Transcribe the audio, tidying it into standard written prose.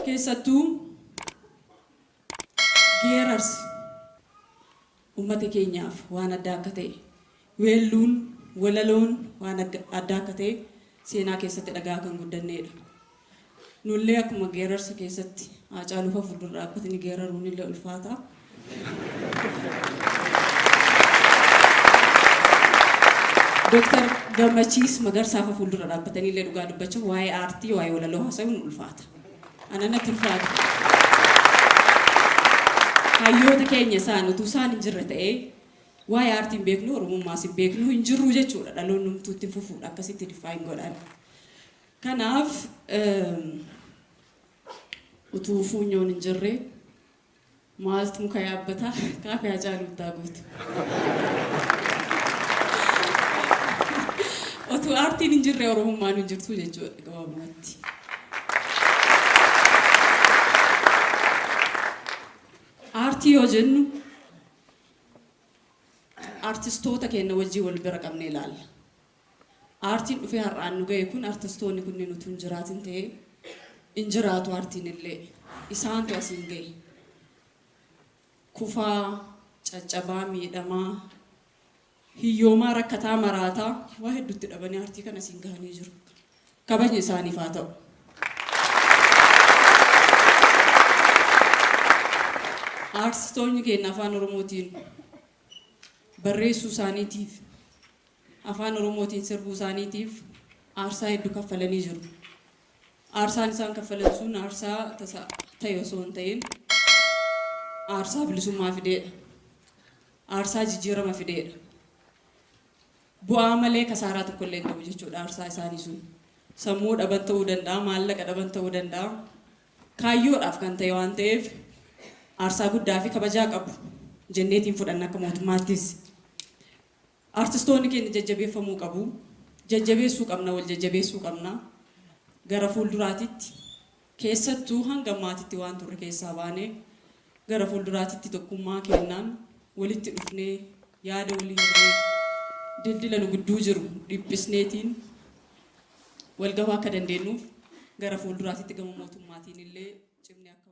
Keessattuu geerarsi uummata keenyaaf waan addaa akka ta'e, weelluun, walaloon waan addaa akka ta'e seenaa keessatti dhagaa kan guddanneedha. Nullee akkuma geerarsa keessatti Haacaaluu fa'a fuuldura dhaabbatanii geeraruun illee ulfaata. Dooktar Gammachiis Magarsaa fa'a fuuldura dhaabbatanii illee dhugaa dubbachuuf waa'ee aartii, waa'ee walaloo haasa'uun ulfaata. Ana natti ulfaata. Hayyoota keenya isaan utuu isaan hin jirre ta'ee waa'ee aartii hin beeknu, Oromummaas hin beeknu, hin jirru jechuudha. Dhaloonni hundumtuu ittiin fufuudha akkasitti define godhan. Kanaaf utuu fuunyoon hin jirre maaltu muka yaabbata kaafee Haacaaluu ittaa guutu. Utuu aartiin hin jirre Oromummaan hin jirtu jechuudha gabaabumatti. Aartii yoo jennu artistoota keenya wajjin wal bira qabnee ilaalla. Aartiin dhufee har'aan nu ga'e kun artistoonni kunneen utuu hin jiraatin ta'ee hin jiraatu aartiin illee. Isaantu asiin ga'e. Kufaa, caccabaa, miidhamaa, hiyyoomaa, rakkataa, maraataa waa hedduutti dhabanii aartii kana asiin gahanii jiru. Kabajni isaaniif haa ta'u. Aartistoonni keenya afaan Oromootiin barreessuu isaaniitiif, afaan Oromootiin sirbuu isaaniitiif aarsaa hedduu kaffalanii jiru. Aarsaan isaan kaffalan sun aarsaa tasa ta'e osoo hin ta'in aarsaa bilisummaa fideedha. Aarsaa jijjiirama fideedha. Bu'aa malee kasaaraa tokko illee hin qabu jechuudha aarsaa isaanii sun. Sammuu dhaban ta'uu danda'a, maallaqa dhaban ta'uu danda'a. Kaayyoodhaaf kan ta'e waan ta'eef aarsaa guddaa fi kabajaa qabu jenneetiin fudhanna akka mootummaattis. Artistoonni keenya jajjabeeffamuu qabu. Jajjabeessuu qabna, wal jajjabeessuu qabna. Gara fuulduraatitti keessattuu hanga ammaatitti waan turre keessaa baanee gara fuulduraatitti tokkummaa kennaan walitti dhufnee yaada walii hirree dildila nu gidduu jiru dhiphisneetiin wal gahuu akka dandeenyuuf gara fuulduraatitti gama mootummaatiin illee cimnee akka